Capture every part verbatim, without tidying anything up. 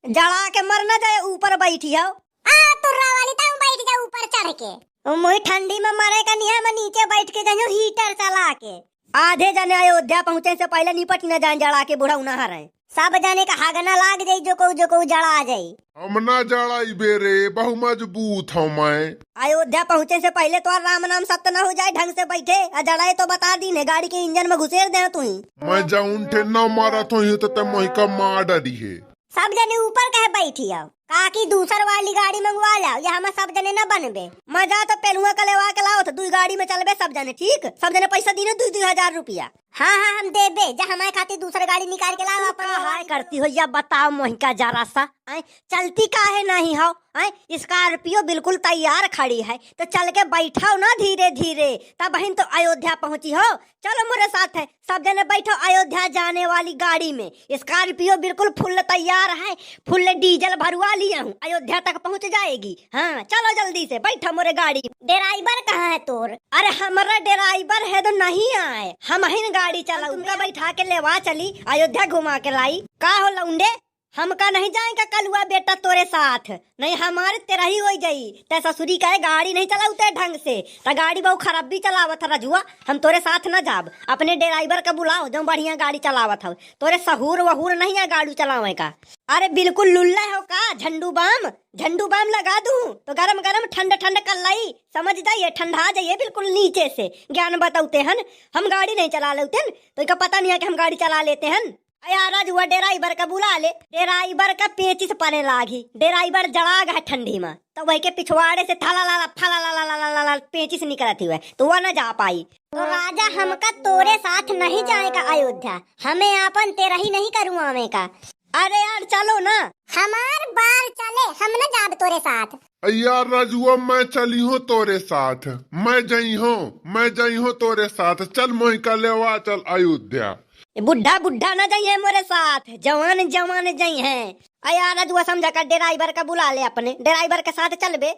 जड़ा के मर न जाए, ऊपर बैठी हो। आ, तुर्रा वाली, तउ बैठ जा ऊपर चढ़ के। ओ मोही ठंडी में मरे का निहा, मैं नीचे बैठ के जाइयो हीटर चला के। आधे जने अयोध्या पहुँचे से पहिले निपट न जाए जड़ा के, बूढ़ा उनाहर है। सब जने का हगना लाग जाई, जो कहू जो कहू जड़ा जाई। हम ना जड़ाइबे रे, बहु मजबूत हौ मैं। अयोध्या पहुँचे से पहिले तोर राम नाम सत्य न हो जाए, ढंग से बैठे, आ जड़ाए तो बता दीन है, गाड़ी के इंजन में घुसेर दे तू ही। मैं जउन ठे न मरत होई तो ते मोही का मार डरी है। सब जने ऊपर कहे बैठी आओ, काकी दूसर वाली गाड़ी मंगवा लाओ, या हम सब जने न बनबे। मजा तो पेलुआ का लेवा के लाओ, तो दुई गाड़ी में चलबे सब जने, ठीक? सब जने पैसा दीने दुई दुई हजार रुपया। हाँ, हाँ, हम देबे, जा हमारे खातिर दूसर गाड़ी निकाल के लाओ तू अपन। का हाय करती हो या बताओ मोही का जरा सा, आय, चलती काहे नहीं हो? आय, स्कॉर्पियो बिल्कुल तैयार खड़ी है, तो चल के बैठाओ ना धीरे धीरे, तब बहिन तो अयोध्या पहुँची हो। चलो मोरे साथ है, सब जने बैठो अयोध्या जाने वाली गाड़ी में। स्कॉर्पियो बिल्कुल फुल तैयार है, फुल डीजल भरवा लिया हूँ, अयोध्या तक पहुँच जाएगी। हाँ, चलो जल्दी से बैठो मोरे गाड़ी। ड्राइवर कहाँ है तोर? अरे हमारा ड्राइवर है तो नहीं आए, हम ही गाड़ी चलाऊ, तुमका बैठा के लेवा चली, अयोध्या घुमा के लाई। का हो लौंडे, हमका नहीं जाए का कलुआ बेटा तोरे साथ, नहीं हमारे तेरही होई जाई। ते ससुरी कहे गाड़ी नहीं चलाउते ढंग से, त गाड़ी बहु खराब भी चलावत है रजुआ, हम तोरे साथ न जाब। अपने ड्राइवर का बुलाओ जो बढ़िया गाड़ी चलावत हो, तोरे सहूर वहूर नहीं है गाड़ी चलावे का। अरे बिल्कुल लुल्ला हो का झंडू बाम, झंडू बाम लगा दूँ तो गरम गरम ठंड ठंड कर लाई, समझ जाइए ठंडा जाइए बिल्कुल नीचे से। ज्ञान बताउते हन, हम गाड़ी नहीं चला लेते हन तो इका पता नहीं है कि हम गाड़ी चला लेते हन। अया रजुआ ड्राइवर का बुला ले, ड्राइवर का पेचिस परे लागी, ड्राइवर जड़ा गा है ठंडी में, तो वही के पिछवाड़े से थला लाला फला लाला लाला लाला पेचिस निकलत हुए, तो वह न जा पाई। तो राजा हमका तोरे साथ नहीं जाए का अयोध्या, हमें आपन तेरही नहीं करुआवे का। अरे यार चलो ना। हमार बार चले, हम न जाब तोरे साथ। अया रजुआ मैं चली हूँ तोरे साथ, मैं जई हूँ, मैं जई हूँ तोरे साथ, चल मोही का लेवा चल अयोध्या। ए बुढ़ा बुढ़ा न जइहे मोरे साथ, जवान जवान जइहे। अया रजुआ समझा का ड्राइवर का बुला ले अपने, ड्राइवर के साथ चलबे।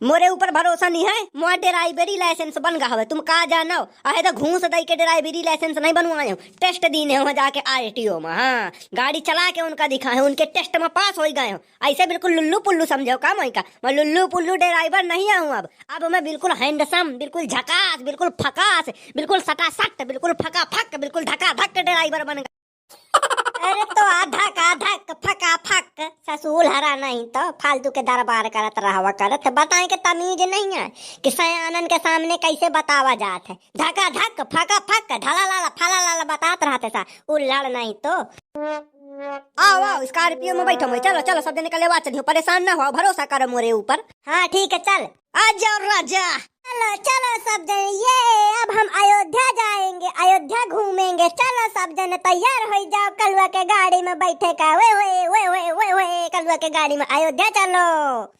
मोरे ऊपर भरोसा नहीं है, मोर ड्राइवरी लाइसेंस बन गा हवे, तुम का जानो? अहे तो घूस दई के ड्राइवरी लाइसेंस नहीं बनवाए हो, टेस्ट दीने हो जाके आरटीओ में। हाँ, गाड़ी चला के उनका दिखाए, उनके टेस्ट में पास होई गए हो। ऐसे बिल्कुल लुल्लू पुल्लू समझो का मोही का? मैं लुल्लू पुल्लू ड्राइवर नहीं आऊँ अब। अब मैं बिल्कुल हैंडसम, बिल्कुल झकास, बिल्कुल फकास, बिल्कुल सटासट, बिल्कुल फकाफक, बिल्कुल धकाधक ड्राइवर बन गया। अरे तो आ धकाधक, फकाफक, ससुर हरा नहीं तो फालतू के दरबार करत रहवा करत, बताए के तमीज नहीं है कि सयानन के सामने कैसे बतावा जात है। धकाधक, फकाफक, ढलालाला, फलालाला बतात रहते सा, उल्लड़ नहीं तो। आओ, आओ, स्कॉर्पियो में बैठो मैं। चलो, चलो, सब जने का लेवा चलियो, परेशान ना हो, भरोसा करो मोरे ऊपर। हाँ, ठीक है, चल। आ जाओ राजा। चलो, चलो सब जने, ये अब हम अयोध्या जाएंगे, अयोध्या घूमेंगे। चलो सब जने तैयार हो जाओ, कलुआ के गाड़ी में बैठे का। ओए, ओए, ओए, ओए, ओए, ओए, कलुआ के गाड़ी में अयोध्या चलो।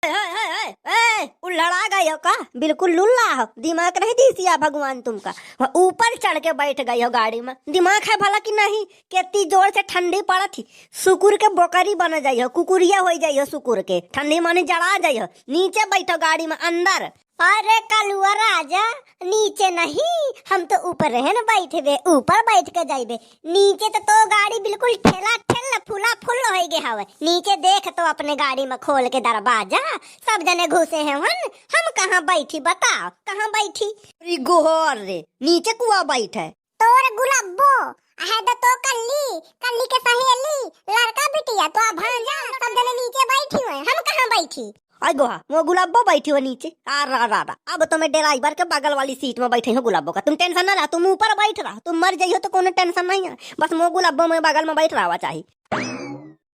ए, ए, ए, ए, ए, उल्लड़ा गई हो का? बिल्कुल लुल्ला हो, दिमाग नहीं दीसिया भगवान तुमका। वह ऊपर चढ़ के बैठ गई हो गाड़ी में, दिमाग है भला कि नहीं? कितनी जोर से ठंडी पड़त ही, सुकुर के बोकरी बन जाई हो, कुकुरिया होई जाई हो सुकुर के, ठंडी माने जड़ा जाई हो। नीचे बैठो गाड़ी में अंदर। अरे कलुआ राजा, नीचे नहीं, हम तो ऊपर रहन बैठबे, ऊपर बैठ के जाइबे। नीचे तो, तो गाड़ी बिल्कुल ठेला ठेल फूला फुल होई गे हवे। नीचे देख तो अपने गाड़ी में खोल के दरवाजा, सब जने घुसे हैं हन, हम कहाँ बैठी बताओ, कहाँ बैठी? अरे गोहर रे, नीचे कुआ बैठ है। तोर गुलब्बो, अहे तो, तो कल्ली, कल्ली के सहेली, लड़का बिटिया, तो भांजा, सब जने नीचे बैठी हुए, हम कहाँ बैठी? आई गोहा, वो गुलाबो बैठी हो नीचे। आ रा रा रा। अब तो मैं ड्राइवर के बगल वाली सीट में बैठे हूँ गुलाबो का। तुम टेंशन ना ला, तुम ऊपर बैठ रहा, तुम मर जाइयो तो कोनो टेंशन नहीं है। बस मो गुलाबो में बगल में बैठ रहा चाहिए।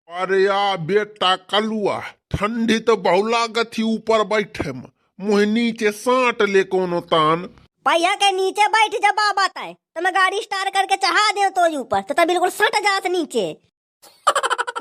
अरे या बेटा कलुआ, ठंडी तो बहु लागत ही ऊपर बैठे में, मुँह नीचे साट ले कोनो तान। पहिया के नीचे बैठ जा बाबा तय, तो मैं गाड़ी स्टार्ट करके चढ़ा दे तो ऊपर, तो तब बिल्कुल सट जात नीचे।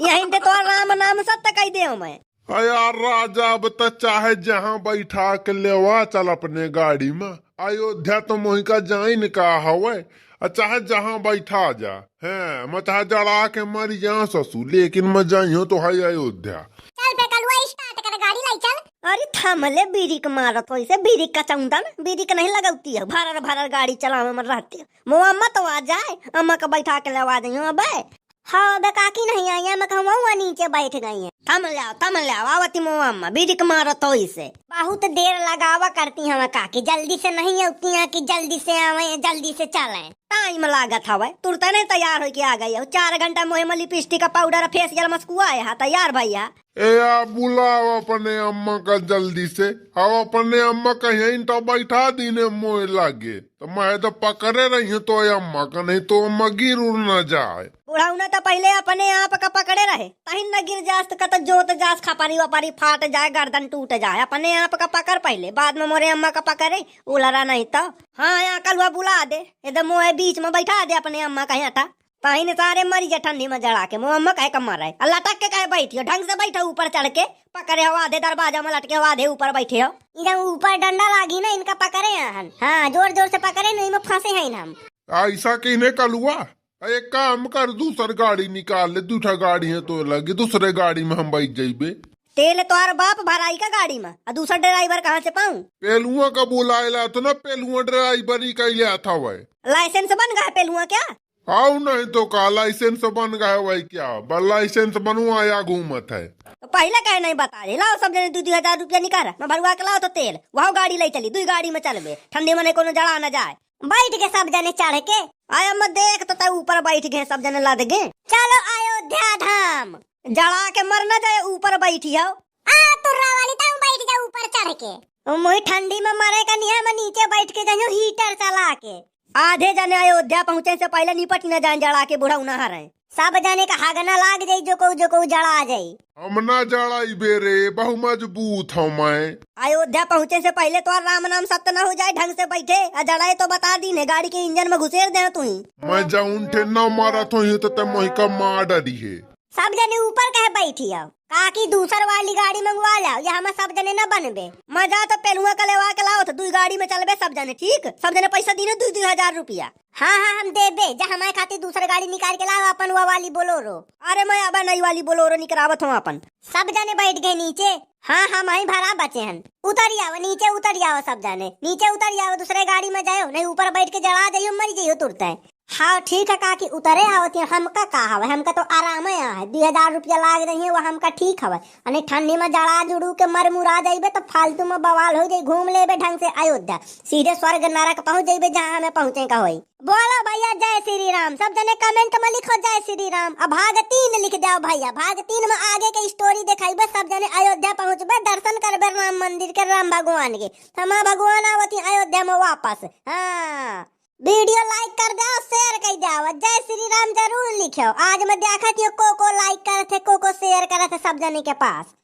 यहीं ते तोर राम नाम सत्य कह दे मैं। अरे यार राजा, अब त चाहे जहाँ बैठा के लेवा चल अपने गाड़ी में। अयोध्या तो मोही का जाइन का हवे, आ चाहे जहाँ बैठा जा। हैं, मैं चाहे जड़ा के मर जा ससुर, लेकिन मैं जाइयो तो है अयोध्या। चल बे कलुआ, स्टार्ट कर गाड़ी लाई चल। अरे थमले बीरिक मारत हो, इसे बीरिक का चौंदन, बीरिक नहीं लगौती है, भरर भरर गाड़ी चलावे में रहती है। मो अम्मा तो आ जाए, अम्मा का बैठा के लेवा जाइयो अबे। हाँ, बे काकी नहीं आई है, मैं कहूँ वहाँ नीचे बैठ गई है। थम ल्याओ, थम ल्याओ, आवती मोह अम्मा, बिडिक मारत हो इसे। बहुत देर लगावा करती हैं वह काकी, जल्दी से नहीं आती हैं कि जल्दी से आवे, जल्दी से चले। टाइम लागत हवे, तुरते नहीं तैयार होके आ गई हो। चार घंटा मोहे में लिपस्टिक का पाउडर, फेशियल मस्कुआ है, हाँ, तैयार भैया। ए, आ बुलाओ अपने अम्मा का जल्दी से। अब अपने अम्मा का यहीं तो बैठा दीने मोए लागे। तो मैं तो पकड़े रही हूँ तो अम्मा का, नहीं तो अम्मा गिर उड़ ना जाए। बुढ़ौना तो पहले अपने आप का पकड़े रहे, तहिन न गिर जास तो कत जोत जास, खपारी वपारी फाट जाए, गर्दन टूट जाए। अपने आप का पकड़ पहले, बाद में मोरे अम्मा का पकड़े, उलरा नहीं तो। हाँ, यहाँ कलुआ बुला दे, एकदम मोए बीच में बैठा दे अपने अम्मा का यहाँ। तहिन सारे मरी जा ठंडी में जड़ा के, मोह अम्मा कहे कम मर रहे। आ लटक के कहे बैठियो, ढंग से बैठो ऊपर चढ़ के, पकड़े हो आधे दरवाजा में, लटके हो आधे ऊपर बैठे हो। इधर ऊपर डंडा लागी ना, इनका पकड़े हैं हम। हाँ, जोर जोर से पकड़े, नहीं में फंसे हैं हम। ऐसा कहने कलुआ, एक काम कर, दूसर गाड़ी निकाल ले, दूठा गाड़ी है तो लगी, दूसरे गाड़ी में हम बैठ जाइबे। तेल तोहर बाप भराई का गाड़ी में, आ दूसर ड्राइवर कहाँ से पाऊं? पेलुआ का बुलाए ला तो ना, पेलुआ ड्राइवरी कैले आता हुआ। लाइसेंस बन गया है पेलुआ क्या? आओ नहीं तो का, लाइसेंस बन गया है वही क्या? बस लाइसेंस बनवाया घूमत है। तो पहले कहे नहीं बता दे, लाओ सब जने दू दू हजार रुपया निकाल, मैं भरवा के लाओ तो तेल, वहाँ गाड़ी ले चली, दुई गाड़ी में चलबे, ठंडी में नहीं कोनो जड़ा न जाए। बैठ के सब जने चढ़ के। आया मैं देख तो तै ऊपर बैठ गए, सब जने लद गए। चलो अयोध्या धाम। जड़ा के मर न जाए, ऊपर बैठी हो। आ तुर्रा वाली, तू बैठ जा ऊपर चढ़ के। ओ मोही ठंडी में मरे का निहा, मैं नीचे बैठ के जाइयो हीटर चला के। आधे जने अयोध्या पहुँचे से पहले निपट न जाए जड़ा के, बुढ़ऊ ना हरे। सब जने का हगना लाग जाई, जो को, जो को जड़ा जाई। हम ना जड़ाई बे रे, बहु मजबूत हूँ मैं। अयोध्या पहुँचे से पहले तो राम नाम सत्य ना हो जाए, ढंग से बैठे, आ जड़ाए तो बता दीने, गाड़ी के इंजन में घुसेर दे तू ही। मैं जाऊन ठे ना मारत हूँ तो ते मोही का मार डरी है। सब जने ऊपर कहे बैठी आओ, काकी दूसर वाली गाड़ी मंगवा लाओ, ये हम सब जने न बनबे। मजा तो पेलुआ का लेवा के लाओ तो दुई गाड़ी में चलबे सब जने, ठीक? सब जने पैसा दीने दुई दुई हजार रुपया। हाँ, हाँ, हम देबे, जा हमारे खातिर दूसर गाड़ी निकाल के लाओ, अपन वो वाली बोलोरो। अरे मैं अब नई वाली बोलोरो निकरावत हूँ अपन। सब जने बैठ गए नीचे। हाँ, हम ही भरा बचे हन। उतर जाओ, नीचे उतर जाओ सब जने, नीचे उतर जाओ, दूसरे गाड़ी में जाओ, नहीं ऊपर बैठ के जला जाइयो, मर जाइयो तुरते। हाँ, ठीक है काकी, उतरे आवत है, हमका का हवे, हमका तो आराम है, दुई हजार रुपया लाग रही है, वो हमका ठीक हवे। अने ठंडी में जड़ा जुड़ू के मर मुरा जाइबे तो फालतू में बवाल हो जाई, घूम लेबे ढंग से अयोध्या, सीधे स्वर्ग नरक पहुँच जाइबे जहाँ हमें पहुँचे का होई। बोलो भैया जय श्री राम, सब जने comment में लिखो जय श्री राम। अब भाग तीन लिख जाओ भैया, भाग तीन में आगे के story देखाइबे, सब जने अयोध्या पहुँचबे, दर्शन करबे राम मंदिर के, राम भगवान के। हमार भगवान आवत ही अयोध्या में वापस। हाँ, video like कर जाओ, share कर जाओ, जय श्री राम जरूर लिखो। आज मैं देखत ही को को like करत है, को को share करत है सब जने के पास।